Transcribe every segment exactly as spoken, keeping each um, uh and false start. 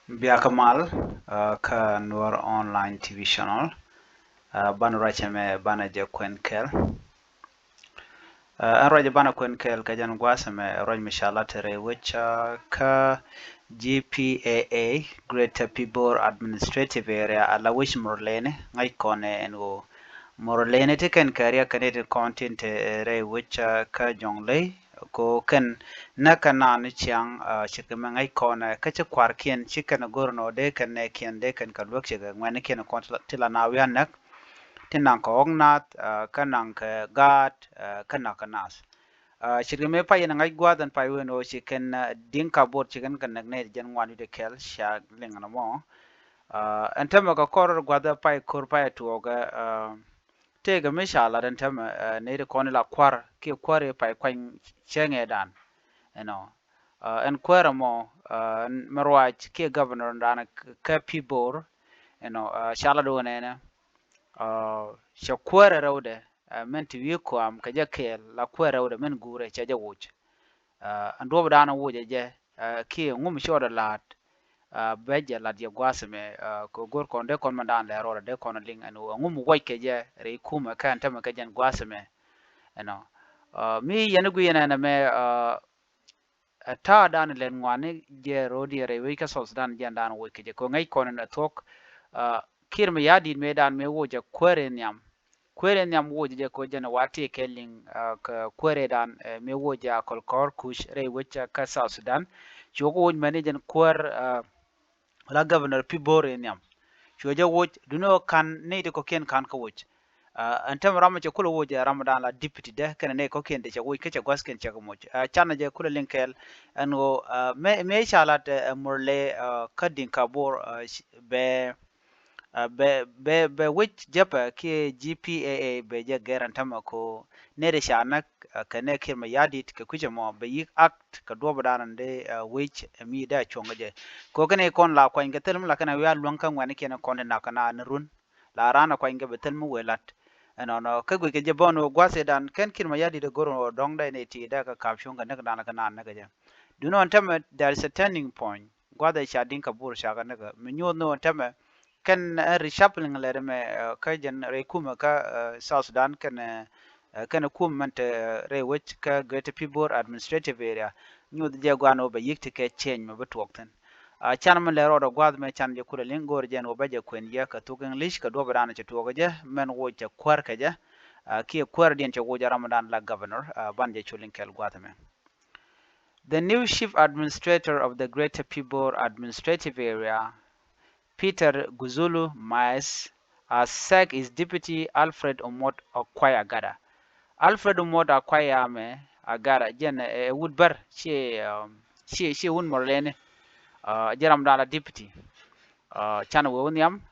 Biakä mal, uh, kä Nuer Online T V channel. Uh, banɛ ruacɛ mɛ banɛ jɛ kuɛn kɛl. Uh, ɛn ruacɛ banɛ kuɛn kɛl kɛ jɛn gua̱a̱th mɛ ruac mi ca lat rɛy wec, uh, kä G P A A, Greater Pibor Administrative Area, ala wec Murleni, ŋäc kɔnɛ ɛn ɣöö Murleni ti kɛn kɛ riɛk kɛn ti kɔn tin te rɛy wec, uh, kä Jɔŋley, ko kɛn näk kɛ naan ni ciaŋ, uh, ce̱tkɛ mɛ ŋäc kɔnɛ kä ci kua̱rkiɛn ci kɛn go̱r nɔ dee kɛn nɛɛkiɛn dee kɛn kɛ luäk cɛ kɛ ŋuɛ̈tnikiɛn kɔn ti la, ti la na wi̱i̱ a näk. Ti naŋ kɛ ɣɔ̱k nath, uh, kä naŋ kɛ gaat, uh, kä naŋ kɛ nath. Uh, ce̱tkɛ mɛ pay in ŋa̱c gua̱a̱th ɛn pay wen ɣöö ci kɛn, uh, Dinka Bor ci kɛn kɛ näk nɛy ti jɛn ŋuan wi̱cdɛ kɛl ca liŋ ɛn ɛmɔ. Uh, ɛn täämɛ kɛ kɔr gua̱a̱th pay ko̱r pay tuɔɔkɛ, uh, tëëkɛ mi ca lat ɛn täämɛ, uh, nɛy ti kɔn ila kua̱r kiɛ kuäär i̱ pay kuany cäŋɛ dan. You know, uh, ɛn kuäär ɛmɔ, uh, ɛn mɛ ruac kiɛ governor dan kä Pibor, you know, uh, ca lat wä nɛnɛ, uh, cɛ kuäär ɛ rɛwdɛ, uh, mɛn ti wi̱i̱ kɔam kɛ jɛ kɛɛl la kuäär rɛwdɛ mɛn guurɛ cɛ jɛ woc. Uh, ɛn duɔ̱p dan woc ɛ jɛ, uh, kiɛ ŋum cɔɔdɛ la̱a̱t, uh, bɛ jɛ lat jɛ gua̱a̱th mɛ, uh, kɛ go̱r kɔn dee kɔn mɛn dan lɛ rɔɔdɛ dee kɔn liŋ ɛn ɣöö ŋum wuɔc kɛ jɛ rɛy kumɛ kɛn tämɛ kɛ jɛn gua̱a̱th mɛ. You know, uh, mi yɛn i̱ gui̱i̱ yɛn ɛn ɛmɛ, uh, ɛ ta̱a̱ dan lɛn ŋuani jɛ ro̱o̱diɛ rɛy wec kä South Sudan jɛn dan woc kɛ jɛ kɛ ŋäc kɔn in ɛ thuɔ̱k, uh, Kiir Mayardit mëë dan mëë woc ɛ kuäär in nhiam. Kuäär in nhiam woc jɛ kɛ jɛn wa ti kɛ liŋ, uh, kɛ kuäär in dan, uh, mëë woc ɛ Akol Kɔr Kuc rɛy wec, uh, kä South Sudan. Cuɔ kɛ woc mɛn i̱ jɛn kuäär, uh, la governor Pibor in nhiam. Cuɛ jɛ woc duundɛ ɣöö ka̱n nɛy ti kɔ̱kiɛn ka̱n kä woc. Uh, ɛn täämɛ ram cɛ kulɛ woc ɛ ram dan la deputy dɛ kɛnɛ nɛy kɔ̱kiɛn ti cɛ woc kä cɛ gua̱thkiɛn cɛ kɛ moc. Uh, canɛ jɛ kulɛ liŋ kɛɛl ɛn ɣöö, uh, mëë, mëë ca lat, uh, Murle, uh, kä Dinka Bor, uh, bɛ, uh, bɛ, bɛ, bɛ wec jäpɛ kiɛ G P A A bɛ jɛ gɛr ɛn täämɛ ko nɛy ti ca näk, uh, kɛ nɛy Kiir Mayardit kɛ kui̱cɛ mɔ bɛ yi̱k act kɛ duɔ̱p dan dee, uh, wec ɛ mi dee a cuɔ̱ŋ kɛ jɛ. Ko kɛnɛ kɔn la kuany kɛ thil mi la kɛnɛ wi̱i̱ a luäŋ kä ŋuɛ̈tnikiɛn kɔn ti nak kɛ naan ni run. La raan a kuany kɛ bɛ thil mi wëë lat. Ɛnɔnɔ kä guic kɛ jɛ bä ni wä gua̱th i̱ dan kɛn Kiir Mayardit ɛ go̱r wä dɔ̱ŋ dee nɛy ti dee kɛ ka̱p cuɔ̱ŋ kɛ näk dan kɛ naan näk kɛ jɛ. Duundɛ ɣän täämɛ there is a turning point. Gua̱th ɛ ca Dinka Bor ca kɛ näk mi nyuuth ni ɣän täämɛ kɛn, uh, reshuffling lɛr mɛ, uh, kä jɛn rɛy kumɛ kä, uh, South Sudan kɛn, uh, uh, kɛn kum mɛn te, uh, rɛy wec kä Greater Pibor Administrative Area. Nyuuth jɛ gua̱n wä bɛ yi̱k ti kɛ change mɛ bi tuɔɔk thi̱n. Uh, can mɛn lɛ rɔɔdɛ gua̱a̱th mɛ can jɛ kulɛ liŋ go̱o̱r jɛn wä bɛ jɛ kuɛn yɛ kɛ thuk English kɛ duɔ̱p dan cɛ tuɔɔk jɛ mɛn woc cɛ kuäär kɛ jɛ, uh, kiɛ kuäär diɛn cɛ woc ɛ ram dan la governor, uh, ban jɛ cu liŋ kɛɛl gua̱a̱th mɛ. The new chief administrator of the Greater Pibor Administrative Area, Peter Guzulu Maes, has sacked his deputy Alfred Omot Okwai Agada. Alfred Omot Okwai Ame Agada jɛn ɛ wut bär ci, um, ci, ci wun Murleni, uh, jɛ ram dan la deputy. Uh, can wee wun yam.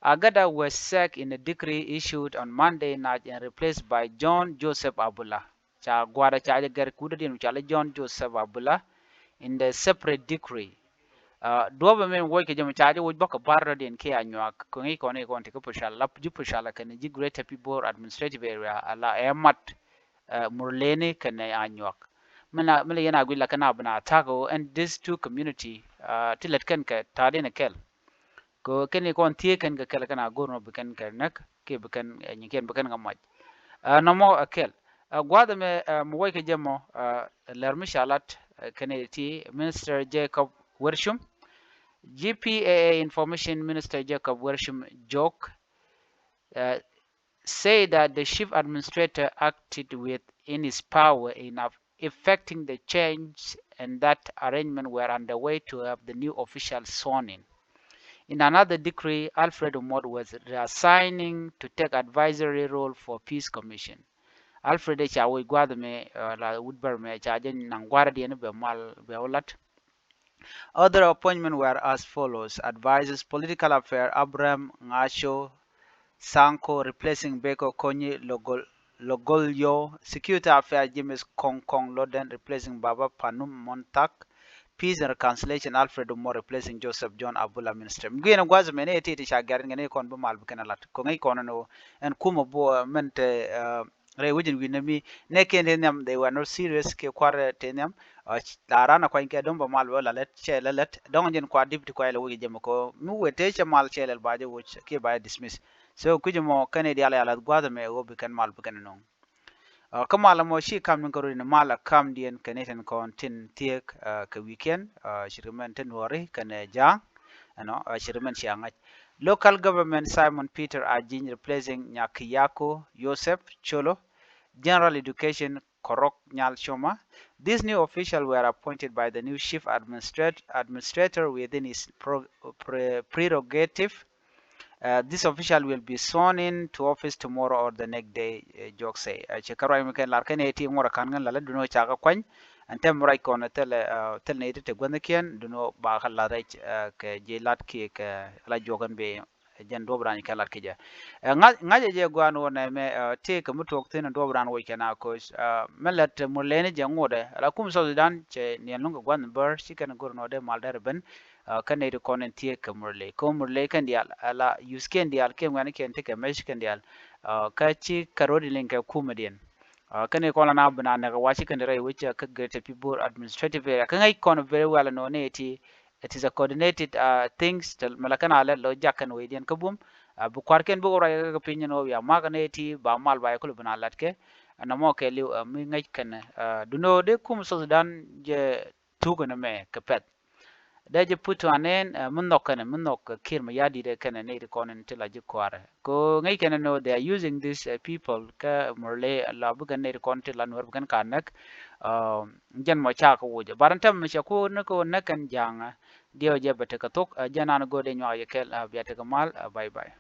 Agada was sacked in a decree issued on Monday night and replaced by John Joseph Abula. Ca gua̱a̱r ca jɛ gɛr kut diɛn ca lɛ John Joseph Abula in the separate decree. Uh, duɔ̱pɛ min woc kɛ jɛ mi ca jɛ woc bä kɛ bar rɔ diɛn kiɛ Anyuak kɛ ŋi̱i̱c kɔn i̱ kɔn ti kä Purcell la ji̱ Purcell la kɛn ji̱ Greater Pibor Administrative Area ala ɛ mat, uh, Murleni kɛn Anyuak. Min la, min la yɛn a guic la kɛn a bin a attack ɔ ɛn these two community, uh, ti lät kɛn kɛ ta̱a̱ diɛn kɛl. Kɛ kɛn i̱ kɔn thiee kɛn kɛ kɛl kɛn a go̱r nɔ bi kɛn kɛ näk kiɛ bi kɛn, eh, nyikiɛn bi kɛn kɛ mac. Ah, nɔmɔ ɛ kɛl. Ah, gua̱a̱th ɛmɛ, ah, mi wec kɛ jɛ mɔ, ah, lɛr mi ca lat, eh, kɛn i̱ ti Minister Jacob Wershum. G P A A Information Minister Jacob Wershum Jok, eh, said that the chief administrator acted within his power in effecting the change and that arrangement were underway to have the new official sworn in. In another decree, Alfred Omot was reassigning to take advisory role for Peace Commission. Alfred ɛ ca woc gua̱a̱th mɛ, uh, la wut bär mɛ ca jɛ naŋ gua̱a̱r diɛn bɛ mal bɛ wä lat. Other appointments were as follows. Advisors, Political Affairs, Abraham Ngacho Sanko, replacing Beko Konyi Logol-, Logolyo. Security Affairs, James Kong Kong Loden, replacing Baba Panum Montak. Peace and Reconciliation, Alfred Omot, replacing Joseph John Abula, Minister. Mi gui̱n gua̱a̱th mɛn i̱ ti ti ca gɛr in kɛn i̱ kɔn bi mal bi kɛn a lat. Kɔŋ i̱ kɔn ɛn ɣöö ɛn kumɛ buɔ mɛn te, uh, rɛy wec in wi̱n nɛ mi nɛ kiɛn te nhiam, they were not serious kiɛ kuar te nhiam. La ran a kuany kɛ dɔ̱ŋ bɛ mal bɛ la lät cɛ lɛ lät dɔ̱ŋ jɛn kuar dip ti kuay lɛ wec jɛ mɛ kɔ mi wet te cɛ mal cɛ lɛ ba jɛ woc kiɛ ba jɛ dismiss. So kui̱c mɔ kɛn i̱ dial ya la gua̱th mɛ wä bi kɛn mal bi kɛn nɔŋ. Kä mal mɔ ci kam ni kɛ rot in mal a kam diɛn kɛ ni tin kɔn tin thiek kɛ weekend. Ci ri mɛn tin wari kɛn ja̱a̱ŋ ɛnɔ ci ri mɛn ci a ŋa̱c. Local government Simon Peter Ajiny replacing Nyakiyako Yosef Cholo. General Education Korok Nyal Choma. These new officials were appointed by the new chief administrat- administrator within his pro- pre- prerogative. Uh, this official will be sworn in to office tomorrow or the next day, uh, Juɔk say. Cɛ kɛ ruac mi kɛn lar kɛn ɛ ti ŋuɔr a ka̱n ŋän lalä dunɔ ca kɛ kuany. Ɛn tɛm ruac kɔn thil, uh, thil nɛ ti te guänh kiɛn dunɔ ba kɛ lat rɛc kɛ ji̱ lat kiɛ kɛ la juɔk ɛn bee. Jɛn duɔp raan kɛ lat ki jɛ. Ŋa̱c ŋa̱c ɛ jɛ guan wä nɛ mɛ tëë kɛ mi tuɔɔk thi̱n duɔp raan wä kɛ na koc. Mɛ lät Murley ni jɛ ŋotdɛ ala kum South Sudan cɛ niɛn luŋ kɛ gua̱n bär ci kɛn go̱r nɔ dee mal dɛr ben. Kä nɛy ti kɔn in thiee kɛ Murley kɛ Murley kɛn diaal ala use kiɛn diaal kiɛ ŋuɛn kiɛn ti kɛ mec kɛn diaal. Kä ci kɛ ro̱d in liŋ kɛ kumɛ diɛn. Kä nɛy kɔn la na ben a nɛk a wac ci kɛn di rɛy wec kä Greater Pibor Administrative Area kä ŋäc kɔn very well nɔ nɛy ti. It is a coordinated uh, things. Mɛ la kɛn a lɛt lɔ jak kɛn wecdiɛn kä bum. Bi kuarkiɛn bikɛ ruac kɛ piny ni wä wiaa mak ni ti ba mal ba yɛ kul bin a lat kɛ. Ɛn mɔ kɛ liw mi ŋäc kɛn duni wä dee kum South Sudan jɛ tuk ni mɛ kɛ pɛth. Dee jɛ put to an end mi nhɔk kɛn mi nhɔk kir mi yadi dee kɛn ni ti kɔn ni ti la ji̱ kuarɛ. Ko ŋäc kɛn ni they are using these uh, people kä Murley la bikɛn ni ti kɔn ti la nuɔr bikɛn ka näk. Jɛn mɔ ca kɛ wucɛ bar in tɛm mi cɛ ku ni ko näk kɛn ja̱a̱ŋ. Diɛw jɛ bɛ tekɛ thok jɛ nan go̱o̱dɛ nyuak yɛ kɛl bia tekɛ mal. Bye bye.